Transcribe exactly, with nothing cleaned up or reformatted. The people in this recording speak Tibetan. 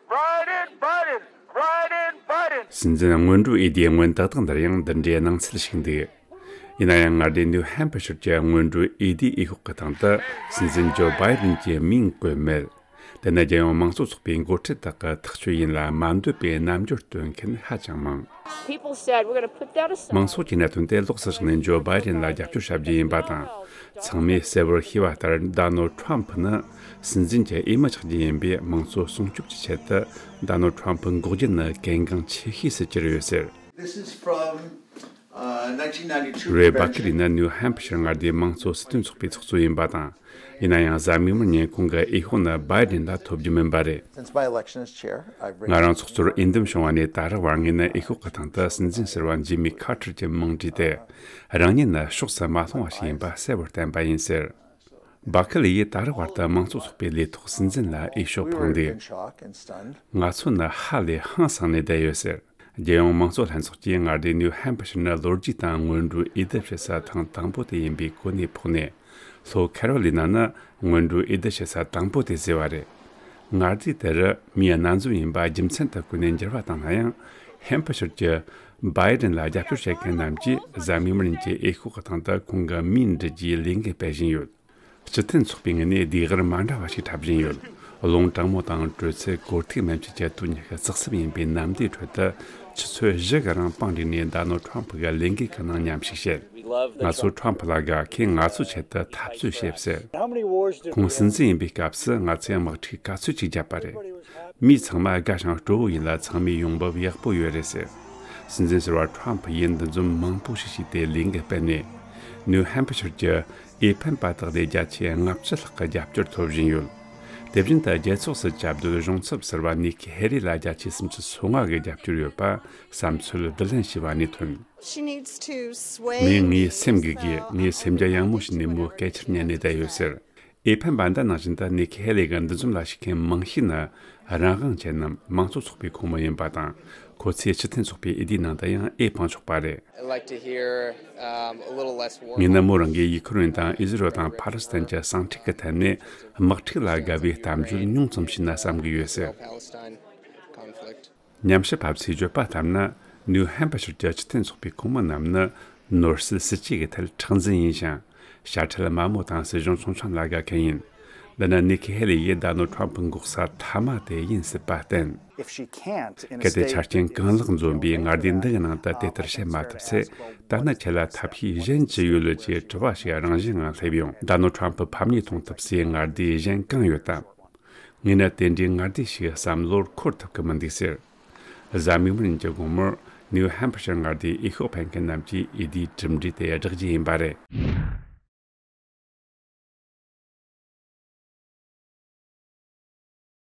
Biden, Biden, Biden, Biden. སྲིད་འཛིན་སྔོན་འགྲོའི་འོས་བསྡུའི་སྔོན་ཏག་ཏག་འདིར་ཡང་འདི་འདྲའི་སྣང་ཚུལ་ཞིག་འདུག་ཡིན་ན་ཡང་མངའ་སྡེ་ནིའུ་ཧེམ་ཕི་ཤར་གྱི་སྔོན་འགྲོའི་འོས་བསྡུའི་འོས་ཤོག་གི་སྟེང་དུ་སྲིད་འཛིན་ཇོ་བྷའི་ཌེན་གྱི་མིང་བཀོད་མེད། དེ་ནི་རྒྱལ་ཡོངས་མང་གཙོ་ཚོགས་པའི་འགོ་ཁྲིད་དག་གི་ཐག་གཅོད་ཡིན་ལ་མ་འདོད་པའི་རྣམ་འགྱུར་སྟོན་མཁན་ཧ་ཅང་མང་། People said, "We're gonna put that aside." མང་ཚོགས་ཀྱི་གནད་དོན་དེ་ལོགས་སུ་བཞག་ནས་ཇོ་བྷའི་ཌེན་ལ་རྒྱབ་སྐྱོར་བྱ་རྒྱུ་ཡིན་པ་དང་། ཚང་མས་གསལ་བོར་ཤེས་པ་ལྟར་ཌོ་ནལ་ཌི་ཊརམ་ཕི་ནི་སྲིད་འཛིན་གྱི་འོས་མི་ཆགས་རྒྱུ་ཡིན་པས། མང་གཙོ་སྲུང་སྐྱོབ་ཀྱི་ཆེད་དུ་ཌོ་ནལ་ཌི་ཊརམ་ཕི་འགོག་རྒྱུ་ནི་གལ་འགངས་ཆེ་ཤོས་སུ་གྱུར་ཡོད་ཟེར། This is from, uh, nineteen ninety-two རེ་བྷ་ཁི་ལི་ནི་ནིའུ་ཧེམ་ཕི་ཤར་མངའ་སྡེའི་མང་གཙོ་སྲིད་དོན་ཚོགས་པའི་ཚོགས་གཙོ་ཡིན་པ་དང་། ཡིན་ན་ཡང་གཟའ་མིག་དམར་ཉིན་ཁོང་གི་འོས་ཤོག་ནི་བྷའི་ཌེན་ལ་ཐོབ་རྒྱུ་མིན་པ་རེད། Since my election as chair, I've written ང་རང་ཚོགས་གཙོར་འོས་འདེམས་བྱུང་བ་ནས་ད་རག་བར་ངས་ནི་འོས་ཤོག་གི་སྟེང་དུ་སྲིད་འཛིན་ཟུར་པ་ཇི་མི་ཁ་ཏར་གྱི་མིང་བྲིས་ཏེ། རང་ཉིད་ནི་ཕྱོགས་སུ་མ་ལྷུང་བ་ཞིག་ཡིན་པ་གསལ་བོར་བསྟན་པ་ཡིན་ཟེར། བྷ་ཁི་ལི་ཡིས་ད་རག་བར་དུ་མང་གཙོ་ཚོགས་པའི་ལས་ཐོག་སྲིད་འཛིན་ལ་འོས་ཤོག་We were འཕངས་འདུག in shock and stunned. ང་ཚོ་ནི་ཧ་ལས་ཧང་སངས་ནས་བསྡད་ཡོད་ཟེར། རྒྱལ་ཡོངས་མང་གཙོ་ལྷན་ཚོགས་ཀྱིས་མངའ་སྡེ་ནིའུ་ཧེམ་ཕི་ཤར་ནི་ལོ་རྒྱུས་སྟེང་སྔོན་འགྲོའི་འོས་བསྡུ་བྱེད་ས་ཐེངས་དང་པོ་དེ་ཡིན་པའི་གོ་གནས་ཕོག་ནས། ལྷོ་ཁེ་རོ་ལི་ན་ནི་སྔོན་འགྲོའི་འོས་བསྡུ་བྱེད་ས་དང་པོ་དེ་བཟོས་པ་རེད། མངའ་སྡེ་དེར་མིའི་སྣ་འཛོམས་ཡིན་པ་རྒྱུ་མཚན་དུ་བཀོད་ནས་འགྱུར་བ་བཏང་ན་ཡང་། ཧེམ་ཕི་ཤར་གྱི་བྷའི་ཌེན་ལ་རྒྱབ་སྐྱོར་བྱེད་མཁན་རྣམས་ཀྱིས་གཟའ་མིག་དམར་ཉིན་གྱི་འོས་ཤོག་གི་སྟེང་དུ་ཁོང་གི་མིང་འབྲི་རྒྱུའི་ལས་འགུལ་སྤེལ་བཞིན་ཡོད། སྤྱི་མཐུན་ཚོགས་པའི་ངོས་ནས་ལས་ཀ་མ་འདྲ་བ་ཞིག་འཁྲབ་བཞིན་ཡོད། རླུང་དྲང་མོ་དང་དྲོད་ཚད་གོར་ཐིག་མན་ཆད་ཀྱི་དོན་སྙིང་གི་རྩེག་ཟབ་ཡིན་པའི་ནམ་ཟླའི་ཁྲོད་དུ། ཆུ་ཚོད་བཞི་གི་རིང་པང་སྒྲིག་ནས་ཌོ་ནལ་ཌི་ཊརམ་ཕི་གི་ལས་འགུལ་གྱི་ནང་མཉམ་ཞུགས་བྱེད། ང་ཚོ་ཊརམ་ཕི་ལ་དགའ། ཁོས་ང་ཚོའི་ཆེད་དུ་འཐབ་རྩོད་བྱེད་ཟེར། ཁོང་སྲིད་འཛིན་ཡིན་པའི་སྐབས་སུ་ང་ཚོས་དམག་འཁྲུག་ག་ཚོད་ཅིག་བརྒྱབ་པ་རེད། མིའི་ཚང་མ་དགའ་ཞིང་སྤྲོ་བོ་ཡིན་ལ། ཚང་མའི་ཡོང་འབབ་ཡག་པོ་ཡོད་རེད་ཟེར། སྲིད་འཛིན་ཟུར་པ་ཊརམ་ཕི་ཡིས་འདུ་འཛོམས་མང་པོ་ཞིག་བྱས་ཏེ་ལས་འགུལ་སྤེལ་ནས། ནིའུ་ཧེམ་ཕི་ཤར་གྱི་འོས་འཕེན་པ་དག་ལས་བརྒྱ་ཆའི་ལྔ་བཅུ་ལྷག་གི་རྒྱབ་སྐྱོར་ཐོབ་བཞིན་ཡོད། དེ་བཞིན་དུ་རྒྱལ་ཚོགས་སུ་བཅའ་སྡོད་གཞུང་ཚབ་ཟུར་པ་ནིག་ཁི་ཧེ་ལི་ལ་བརྒྱ་ཆའི་སུམ་ཅུ་སོ་ལྔ་གི་རྒྱབ་སྐྱོར་ཡོད་པ་བསམ་ཚུལ་བསྡུ་ལེན་བྱས་པ་ནས་ཐོན། She needs to sway མོས་ངའི་སེམས་ཀྱི་དགོས། ངའི་སེམས་རྒྱ་ཡངས་མོ་བྱས་ནས་མོའི་སྐད་ཆར་ཉན་ནས་བསྡད་ཡོད་ཟེར། འོས་འཕེན་པ་འདི་ནང་བཞིན་དུ་ནིག་ཁི་ཧེ་ལི་གི་འདུ་འཛོམས་ལ་ཞུགས་མཁན་མང་ཤོས་ནི་རང་དབང་ཅན་ནམ་མང་གཙོ་ཚོགས་པའི་ཁོངས་མི་ཡིན་པ་དང་། ཁོ་ཚོས་སྤྱི་མཐུན་ཚོགས་པའི་འོས་བསྡུའི་ནང་དུ་ཡང་འོས་འཕང་ཆོག་པ་རེད། I'd like to hear, um, a little less war ངས་ནི་མོ་རང་གིས་ཡུ་ཁུ་རེན་དང་ཨི་ཟི་རལ་དང་ཕ་ལི་སི་ཐན་གྱི་ཟིང་འཁྲུག་གི་ཐད་ནས་དམག་འཁྲུག་ལ་དགའ་བའི་གཏམ་བརྗོད་ཉུང་ཙམ་བྱས་ན་བསམ་གྱི་ཡོད་ཟེར། Palestine conflict. ཉམས་ཞིབ་པ་ཚོས་བརྗོད་པ་ལྟར་ན། ནིའུ་ཧེམ་ཕི་ཤར་གྱི་སྤྱི་མཐུན་ཚོགས་པའི་ཁོངས་མི་རྣམས་ནི་ནོར་སྲིད་སྲིད་ཇུས་ཀྱི་ཐད་མཁྲེགས་འཛིན་ཡིན་ཞིང་། དཔྱ་ཁྲལ་དམའ་མོ་དང་སྲིད་གཞུང་ཆུང་ཆུང་ལ་དགའ་མཁན་ཡིན། འདི་ནི་ནིག་ཁི་ཧེ་ལི་ཡིས་ཌོ་ནལ་ཌི་ཊརམ་ཕི་འགོག་ས་མཐའ་མ་དེ་ཡིན་སྲིད་པ་བསྟན། If she can't, in a གལ་ཏེ་state ཆ་རྐྱེན་གང་ལེགས་འཛོམས་པའི་མངའ་སྡེ་འདི་གི་ནང་དུ་དེ་ལྟར་བྱེད་མ་ཐུབ་ཚེ། ད་ནི་ཁྱེད་ལ་ཐབས་ཤེས་གཞན་ཅི་ཡོད་ལོས་ཀྱི་དྲི་བ་ཞིག་རང་བཞིན་ངང་སླེབས་ཡོང་། ཌོ་ནལ་ཌི་ཊརམ་ཕི་ཕམ་ཉེས་གཏོང་ཐུབ་སའི་མངའ་སྡེ་གཞན་གང་ཡོད་དམ། ངས་ནི་དེ་འདྲའི་མངའ་སྡེ་ཞིག་བསམ་བློར་འཁོར་ཐུབ་ཀྱི་མི་འདུག་ཟེར། གཟའ་མིག་དམར་ཉིན་གྱི་དགོང་མོར་ནིའུ་ཧེམ་ཕི་ཤར་མངའ་སྡེའི་འོས་ཤོག་འཕེན་མཁན་རྣམས་ཀྱིས་འོས་བསྡུའི་གྲུབ་འབྲས་དེ་བསྒྲགས་རྒྱུ་ཡིན་པ་རེད།